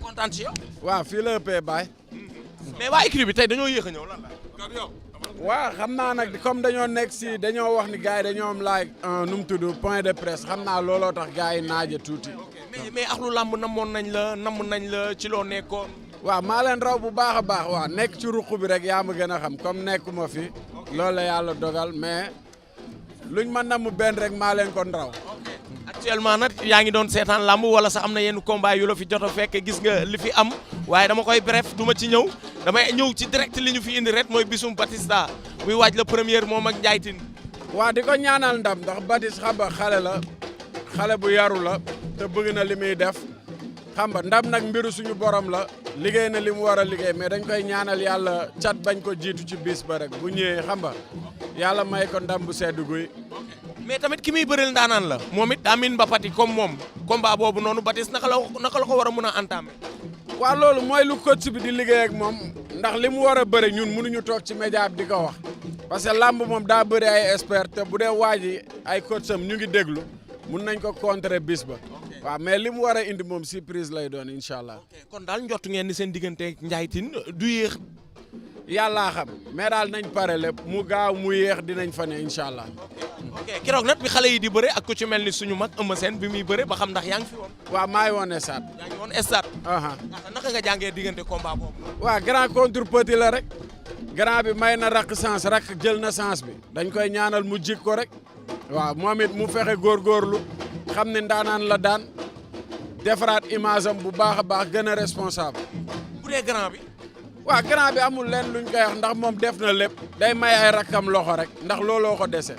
kontaan ci yow. waaw fii la ëppee baay. mais waa équipe bi tey dañoo yéex a ñëw lan la. waaw xam naa nag comme dañoo nekk si dañoo wax ni gars yi dañoo am laaj nu mu tudd point de presse xam naa looloo tax gars yi naaje tuuti. mais ak lu làmb namoon nañ la ci loo nekkoon. waaw maa leen raw bu baax a baax waaw nekk ci ruq bi rek yaa ma gën a xam comme nekkuma fi loolu la yàlla dogal mais luñ ma namm benn rek maa leen kon raw. actuellement nag yaa ngi doon seetaan làmb wala sax am na yenn combat yu la fi jot a fekk gis nga li fi am waaye dama koy bref du ma ci ñëw damay ñëw ci direct li ñu fi indi rek mooy bisum Batista muy waaj la première moom ak Ndiaye Tine. waa di ko ñaanal ndam ndax Batista xam nga xale la xale bu yaru la te bëgg na li muy def xam nga ndam nag mbiru suñu borom la liggéey na li mu war a liggéey mais dañ koy ñaanal yàlla cat bañ ko jiitu ci bis ba rek bu ñëwee xam nga yàlla may ko ndam bu sedd guy. mais tamit ki muy bëreel ndaanaan la moom it daa miin ba pati comme moom combat boobu noonu Batista naka la ko war a mën a entamer. waaw loolu mooy lu coach bi di liggéey ak moom ndax li mu war a bëri ñun mënuñu toog ci média bi di ko wax parce que lamb moom daa bëri ay expert te bu dee waaji ay coach am ñu ngi déglu mun nañ ko contrer bis ba waaw mais li mu war a indi moom surprise lay doon incha allah. kon daal njottu ngeen ni seen diggante Ndiaye Tine du yéex. yàllaa xam mais daal nañ pare lépp mu gaaw mu yéex dinañ fa ne incha allah. ok keroog nag bi xale yi di bëre ak ku ci mel ni suñu mag Eumeu Sène bi muy bëre ba xam ndax yaa ngi fi woon. waaw maa ngi woon stade. yaa ngi woon stade. naka nga jàngee diggante combat boobu. waaw grand contre petit la rek. grand bi may na rakk sens rakk jël na sens bi dañ koy ñaanal mu jik ko rek. waaw moom it mu fexe góorgóorlu xam ne ndaanaan la daan defaraat image am bu baax a baax gën a responsable. bu dee grand bi. waaw grand bi amul leen luñ koy wax ndax moom def na lépp day may ay rakkam loxo rek ndax looloo ko dese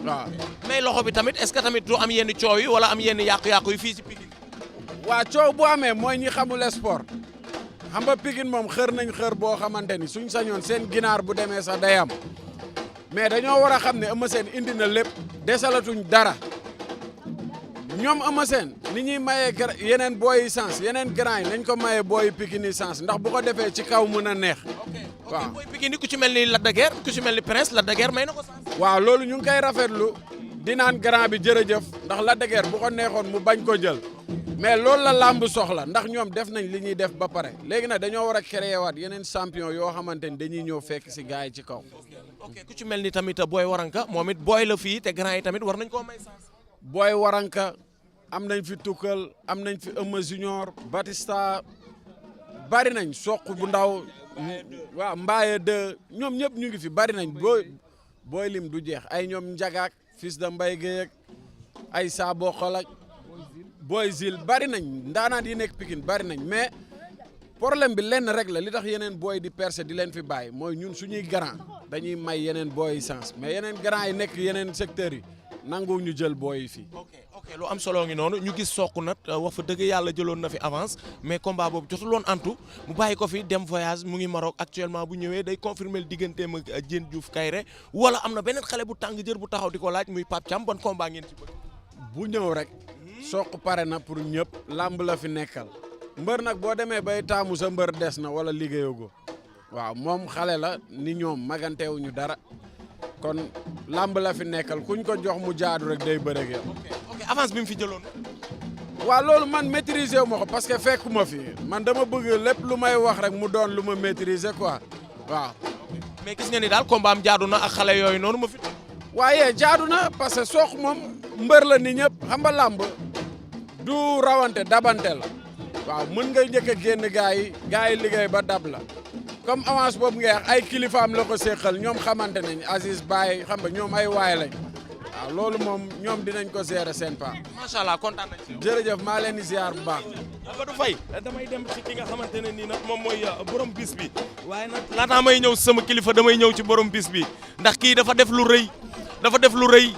waaw. mais loxo bi tamit est-ce que tamit du am yenn coow yi wala am yenn yàqu-yàqu yi fii ci Pikine. waaw coow bu amee mooy ñi xamul sport xam nga Pikine moom xër nañ xër boo xamante ni suñ sañoon seen ginaar bu demee sax day am mais dañoo war a xam ne Eumeu Sène indi na lépp desalatuñ dara ñoom Eumeu Sène ni ñuy mayee yeneen booyi sens yeneen grand yi nañ ko mayee booyi Pikine sens ndax bu ko defee ci kaw mën a neex. waaw booy Pikine ku ci mel ni Lac de Guiers ku ci mel ni Prince Lac de Guiers may na ko sens. waaw loolu ñu ngi koy rafetlu di naan grand bi jërëjëf ndax Lac de Guiers bu ko neexoon mu bañ ko jël mais loolu la làmb soxla ndax ñoom def nañ li ñuy def ba pare léegi nag dañoo war a créer waat yeneen champion yoo xamante ni dañuy ñëw fekk si gars yi ci kaw. ok ku ci mel ni tamit booy waranka moom it booy la fii te grand yi tamit war nañ koo may sens. booy waranka am nañ fi tukkal am nañ fi Eumeu Junior Batista bari nañ soq bu ndaw waaw Mbaye de ñoom ñëpp ñu ngi fi bari nañ booy lim du jeex ay ñoom njagaak fils de Mbaye Guèye ay saabo xolak booy zil bari nañ ndaanaan yi nekk Pikine bari nañ mais problème bi lenn rek la li tax yeneen booy di percer di leen fi bàyyi mooy ñun suñuy grand dañuy may yeneen booy sens mais yeneen grand yi nekk yeneen secteurs yi nangu ñu jël booy yi fii. ok lu am solo ngi noonu ñu gis Sokh nag wax fa dëgg yàlla jëloon na fi avance mais combat boobu jotul woon antu mu bàyyi ko fi dem voyage mu ngi Maroc actuellement bu ñëwee day confirmer le digganteem ak Diène Diouf Kairé wala am na beneen xale bu tàng jër bu taxaw di ko laaj muy Pape Thiam ban combat ngeen ci bëgg. bu ñëw rek Sokh pare na pour ñëpp làmb la fi nekkal mbër nag boo demee bay taamu sa mbër des na wala liggéeyoo waaw moom xale la ni ñoom magantewuñu dara kon làmb la fi nekkal kuñ ko jox mu jaadu rek day bëre ak yow. ok avance bi mu fi jëloon. waaw loolu man maîtriser wu ma ko parce que fekkuma fi man dama bëgg lépp lu may wax rek mu doon lu ma maîtriser quoi waaw. mais gis nga ni daal combat am jaadu na ak xale yooyu noonu ma fi. waaye jaadu na parce que Sokh moom mbër la ni ñëpp xam nga làmb du rawante dabante la waaw mën nga njëkk a génn gars yi liggéey ba dab la comme avance boobu ngay wax ay kilifaam la ko séqal ñoom xamante nañ Aziz Baye xam nga ñoom ay waay lañ waaw loolu moom ñoom dinañ ko gérer seen part. macha allah kontaan nañ ci. jërëjëf maa leen di ziar bu baax. Abadou Faye damay dem ci ki nga xamante ne nii nag moom mooy borom bis bi waaye nag laataa may ñëw sama kilifa damay ñëw ci borom bis bi ndax kii dafa def lu rëy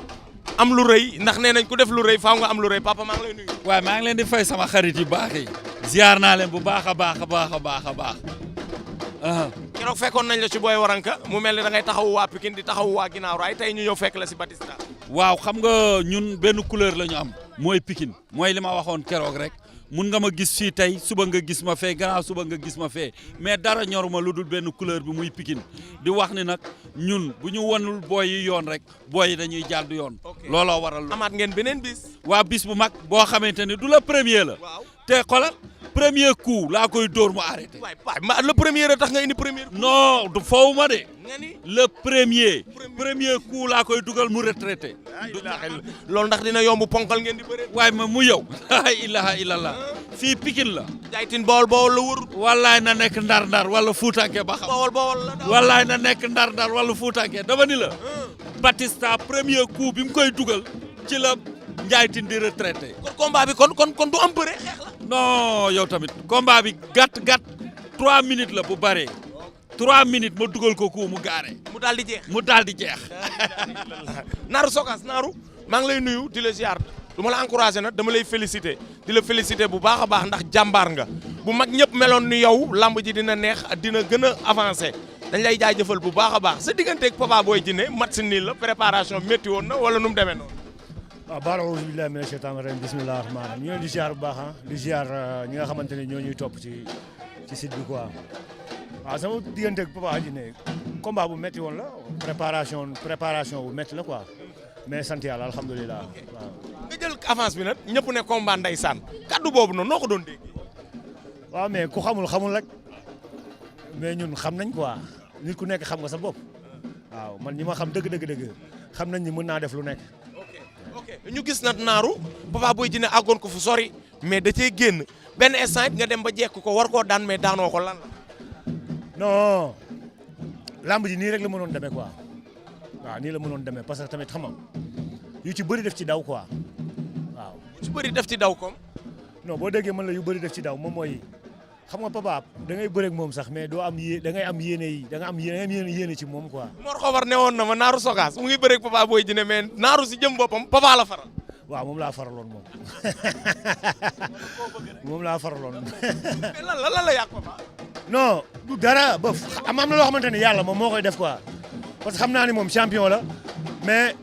am lu rëy ndax nee nañ ku def lu rëy faaw nga am lu rëy papa maa ngi lay nuyu. waaw maa ngi leen di fay sama xarit yu baax yi. ziar naa leen bu baax a baax a baax a baax a baax. keroog fekkoon nañ la ci booy waranka mu mel ni da ngay taxawu waa Pikine di taxawu waa ginnaaw raay tey ñu ñëw fekk la si Batista. waaw xam nga ñun benn couleur la ñu am mooy Pikine mooy li ma waxoon keroog rek mun nga ma gis fii tey suba nga gis ma fee gannaaw suba nga gis ma fee mais dara ñoruma lu dul benn couleur bi muy Pikine di wax ni nag ñun bu ñu wanul booy yi yoon rek booy yi dañuy jàdd yoon. looloo waral. amaat ngeen beneen bis. waa bis bu mag boo xamante ni du la premier la. te xoolal premier coup laa koy dóor mu arrêté. waay le premier tax nga indi premier. non du foofu ma de. nga ni le premier coup laa koy dugal mu retraité. loolu ndax dina yomb ponkal ngeen di bëre. waaye ma mu yow. la ilaha illallah fii Pikine la. Jaytin Bawol la wër. wallaay na nekk ndar-ndar wala Fuutanke ba xam. Bawol la daal. wallaay na nekk ndar-ndar wala Fuutanke dama ni la. Batista premier coup bi mu koy dugal ci la Ndiaye Tine di retraité. kon combat bi kon du am bëre xeex la. non yow tamit combat bi gàtt 3 minutes la bu bëree 3 minutes ma dugal ko coup mu gaare. mu daal di jeex. Naaru Sogas Naaru maa ngi lay nuyu di la ziar du ma la encouragé nag dama lay félicité di la félicité bu baax a baax ndax jàmbaar nga bu mag ñëpp meloon ni yow lamb ji dina neex dina gën a avancé dañ lay jaajëfal bu baax a baax sa digganteeg Papa Boy Djiné match nii la préparation métti woon na wala nu mu demee noonu. waaw baal auzu billaahi mina sheytaani rajiim bismillaahi rahmaani rahiim ñu leen di ziar bu baax di ziar ñi nga xamante ne ñoo ñuy topp ci site bi quoi waaw sama diggante ak Papa Djiné combat bu métti woon la préparation bu métti la quoi mais sant yàlla alhamdulilah waaw. nga jël avance bi nag ñëpp ne combat ndeysaan kaddu boobu noonu noo ko doon dégg. waaw mais ku xamul rek mais ñun xam nañ quoi nit ku nekk xam nga sa bopp waaw man ñi ma xam dëgg xam nañ ni mën naa def lu nekk. ok ñu gis nag Naaru Papa Boy Djiné àggoon ko fu sori mais da cee génn benn instant nga dem ba jekk ko war koo daan mais daanoo ko lan la. non lamb ji nii rek la mënoon demee quoi waaw nii la mënoon demee parce que tamit xam nga yu ci bëri def ci daw quoi waaw. yu ci bëri def ci daw comme. non boo déggee man la yu bëri def ci daw moom mooy xam nga Papa da ngay bëreeg moom sax mais doo am da ngay am yéene ci moom quoi. Mor Xabar ne woon na ma Naaru Sogas mu ngi bëreeg Papa Boy Djiné mais Naaru si jëm boppam Papa la faral. waaw moom laa faraloon moom moom laa faraloon. mais lan la yàq Papa. non du dara ba am na loo xamante ni yàlla moom moo koy def quoi parce que xam naa ni moom champion la mais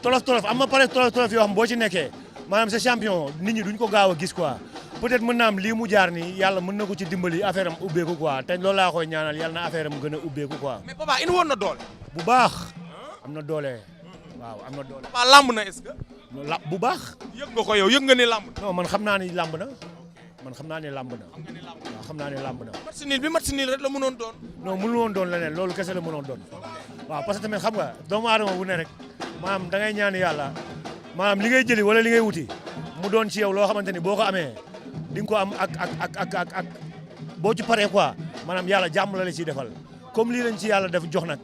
tolof am na pare tolof yoo xam boo ci nekkee maanaam sa champion nit ñi duñ ko gaaw a gis quoi peut-être mën na am lii mu jaar nii yàlla mën na ko ci dimbali affaire am ubbeeku quoi te loolu laa koy ñaanal yàlla na affaire am gën a ubbeeku quoi. mais Papa indi woon na doole. bu baax am na doole waaw am na doole. Papa lamb na est-ce que. bu baax. yëg nga ko yow yëg nga ni lamb. non man xam naa ni lamb na. waaw xam naa ne lamb na. match nul rek la mënoon doon. non mënu woon doon leneen loolu kese la mënoon doon waaw parce que tamit xam nga doomu aadama bu ne rek maanaam da ngay ñaan yàlla maanaam li ngay jëli wala li ngay wuti mu doon ci yow loo xamante ni boo ko amee di nga ko am ak boo ci paree quoi maanaam yàlla jàmm la ciy defal comme lii lañ ci yàlla def jox nag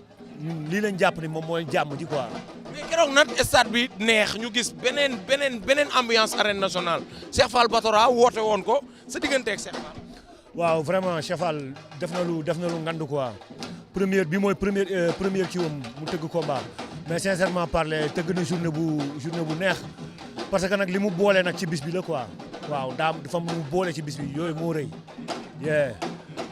lii lañ jàpp ni moom mooy jàmm ji quoi. mais keroog nag stade bi neex ñu gis beneen ambiance arène nationale Cheikh Fall Batora woote woon ko sa digganteeg Cheikh Fall. waaw vraiment Cheikh Fall def na lu ngand quoi bi mooy première kii wam mu tëgg combat mais sincèrement parler tëgg na journée bu neex parce que nag li mu boole nag ci bis bi la quoi waaw dafa mu boole ci bis bi yooyu moo rëy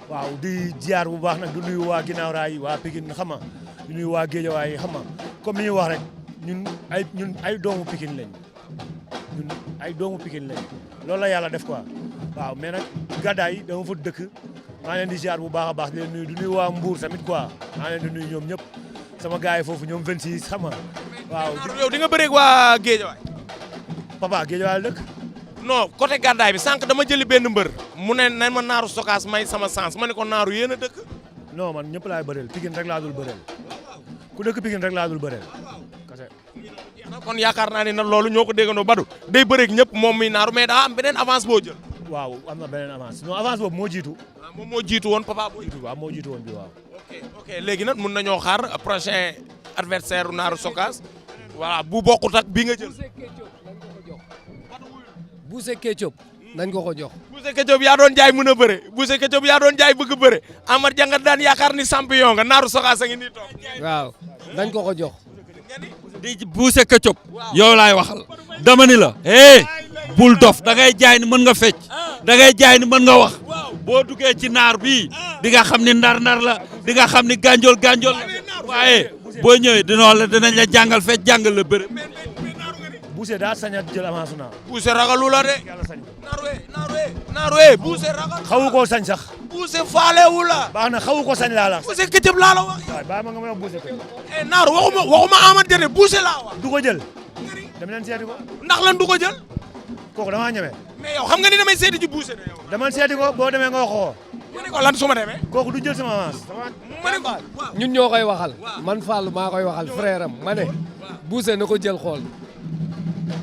waaw di ziar bu baax nag du nuyu waa ginnaaw raay waa Pikine xam nga du nuyu waa Géejawaay xam nga comme li ñuy wax rek ñun ay doomu Pikine lañ loolu la yàlla def quoi waaw mais nag gàddaay dama fa dëkk maa leen di ziar bu baax a baax di leen nuyu du nuyu waa Mbour tamit quoi maa leen di nuyu ñoom ñëpp sama gars yi foofu ñoom 26 xam nga waaw. yow di nga bëreeg waa Géejawaay. Papa Géejawaay la dëkk. non côté gàddaay bi sànq dama jëli benn mbër mu ne na ma Naaru Sogas may sama sens ma ne ko Naaru yéen a dëkk. non man ñëpp laay bëreel Pikine rek laa dul bëreel ku dëkk Pikine rek laa dul bëreel kase. kon yaakaar naa ne nag loolu ñoo ko déggandoo Badou day bëreeg ñëpp moom mi Naaru mais daa am beneen avance boo jël. waaw am na beneen avance non avance boobu moo jiitu. moom moo jiitu woon Papa Boy. waaw moo jiitu woon bi waaw. ok léegi nag mun nañoo xaar prochain adversaire Naaru Sogas voilà bu bokkut ak bi nga jël. Bousse Ketchup nañ ko jox. Bousse Ketchup yaa doon jaay mën a bëre Bousse Ketchup yaa doon jaay bëgg bëre Amar Jangat daan yaakaar ni champion nga Naaru Sogas a ngi nii toog. waaw nañ ko jox. di Bousse Ketchup yow laay waxal dama ni la bul dof da ngay jaay ni mën nga fecc da ngay jaay ni mën nga wax boo duggee ci naar bii di nga xam ni ndar-ndar la di nga xam ni gànjol la waaye boo ñëwee dinañ la jàngal fecc jàngal la bëre. Bousse daa sañ a jël avance naa. Bousse ragalu la de. yàlla sañ Naaru Bousse ragal. xawu koo sañ sax. Bousse faalewu la. baax na xawu ko sañ laa la. Bousse Ketchup laa la wax. waaw baax ma nga may wax Bousse Ketchup. Naaru waxuma Amar Jangat Bousse laa wax. du ko jël. dem leen seeti ko. ndax lan du ko jël. kooku damaa ñeme. mais yow xam nga ni damay seeti ji Boucher de yow. dama seeti ko boo demee nga waxoo. ma ne ko lan su ma demee. kooku du jël sama avance. ma ne ko ñun ñoo koy waxal man Fallou maa koy waxal frère am ma ne Boucher na ko jël xool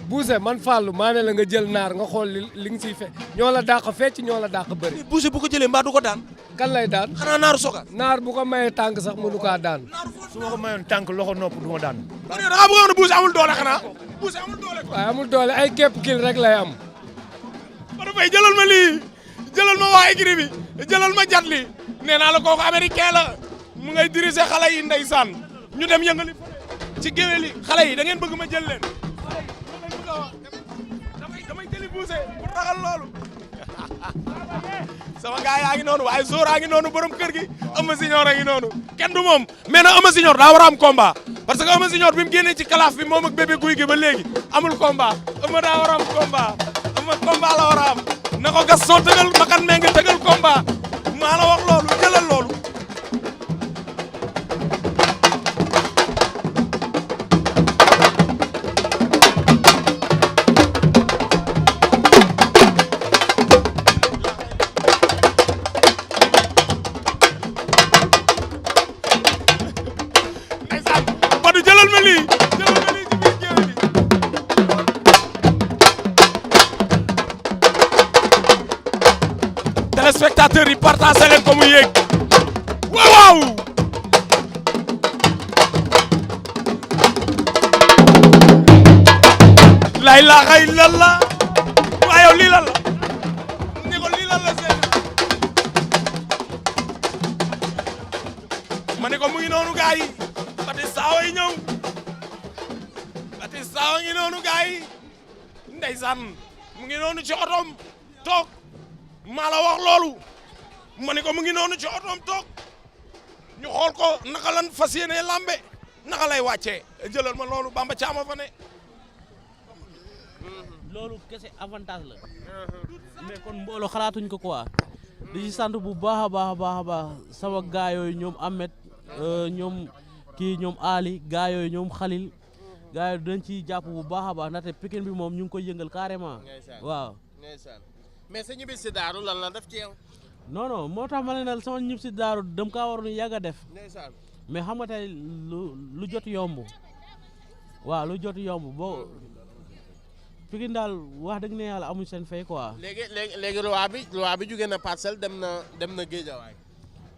Boucher man Fallou maa ne la nga jël naar nga xool li nga siy fe ñoo la dàq fecc ñoo la dàq bëri. Boucher bu ko jëlee mbaa du ko daan. kan lay daan xanaa naaru soga. naar bu ko mayee tànk sax mënu kaa daan. su ma ko mayoon tànk loxo nopp du ma daan. kon yow da ngaa bëggoon a Boucher amul doole xanaa. Boucher amul doole quoi. waaye amul doole ay képp kil rek lay am. Badou Faye jëlal ma lii jëlal ma waa écurie bi jëlal ma jat li nee naa la kooku américain la mu ngay diriger xale yi ndeysaan ñu dem yëngali ci géwél yi xale yi da ngeen bëgg ma jël leen damay jëli Boucher pour raxal loolu sama gars yaa ngi noonu waaye Zora a ngi noonu borom kër gi Eumeu Junior a ngi noonu kenn du moom mais nag Eumeu Junior daa war a am combat parce que Eumeu Junior bi mu génnee ci kalaaf bi moom ak bébé guy gi ba léegi amul combat Eumeu daa war a am combat Eumeu combat la war a am na ko gas soo tëgal makan mee nga tëgal combat maa la wax loolu jëlal loolu jëlal ma lii ci biir géew bi téléspectateurs yi partagé leen ko mu yéeg waaw waaw la ilaha illallah waa yow lii lan la ni ko lii lan la seen ma ne ko mu ngi noonu gaay yi Batista way ñëw Batista wa ngi noonu gaay yi ndeysaan mu ngi noonu ci otom toog maa la wax loolu ma ne ko mu ngi noonu ci otom toog ñu xool ko naka lan fas yéene lambe naka lay wàccee jëlal ma loolu Bamba Caama fa ne loolu kese avantage la mais kon mbooloo xalaatuñ ko quoi di ci sant bu baax a baax a baax a baax sama gaa yooyu ñoom Ahmed ñoom kii ñoom Ali gaa yooyu ñoom Khalil gaa yooyu dañ ciy jàpp bu baax a baax ndaxte Pikine bi moom ñu ngi koy yëngal carrément waaw. mais sa ñibbi si daaru lan la def ci yow. non non moo tax ma ne la sama ñib si daaru dem kaa waroon yàgg a def mais xam nga tey lu jot yomb waaw lu jot yomb boo Pikine daal wax dëgg ne yàlla amuñ seen fay quoi. léegi roi bi jóge na Parcelles dem na Guédiawaye.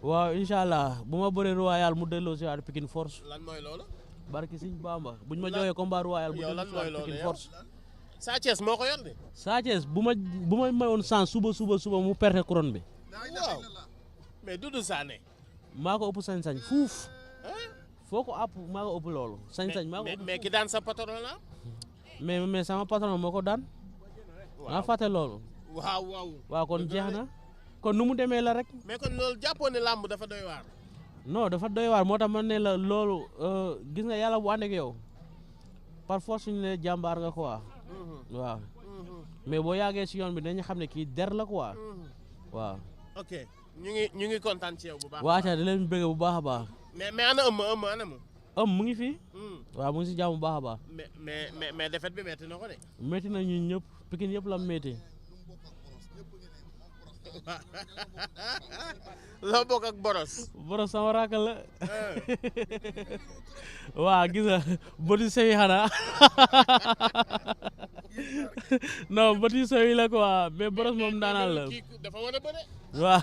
waaw incha allah bu ma bëree royal mu delloo si waat Pikine force. lan mooy loolu. barki Sëñ Bamba buñ ma joxee combat royal mu delloo si waat Pikine force. Sa Thiès moo ko yor de. Sa Thiès bu ma mayoon sans suba mu perte couronne bi. waaw mais Doudou Sané. maa ko ëpp sañ-sañ fuuf. foo ko àpp maa ko ëpp loolu. sañ-sañ maa ko ëpp mais ki daan sa patron la. mais sama patron moo ko daan. maa fàtte loolu. waaw kon jeex na. kon nu mu demee la rek. mais kon loolu jàppoon ne làmb dafa doy waar. non dafa doy waar moo tax man ne la loolu gis nga yàlla bu ànd ak yow par force suñu ne jàmbaar nga quoi. waaw mais boo yàggee si yoon bi dañu xam ne kii der la quoi. waaw. ok ñu ngi kontaan ci yow bu baax. waaw di leen bëgg bu baax a baax. mais ana ëmm ana mu. mu ngi fi. waaw mu ngi si jàmm bu baax a baax. mais défaite bi métti na ko de. métti na ñun ñëpp Pikine yëpp la métti. loo bokk ak Boros. Boros sama rakk la. waaw gis nga bëti sey xanaa non bëti sey la quoi mais Boros moom daanal la. dafa war a bëre. waaw.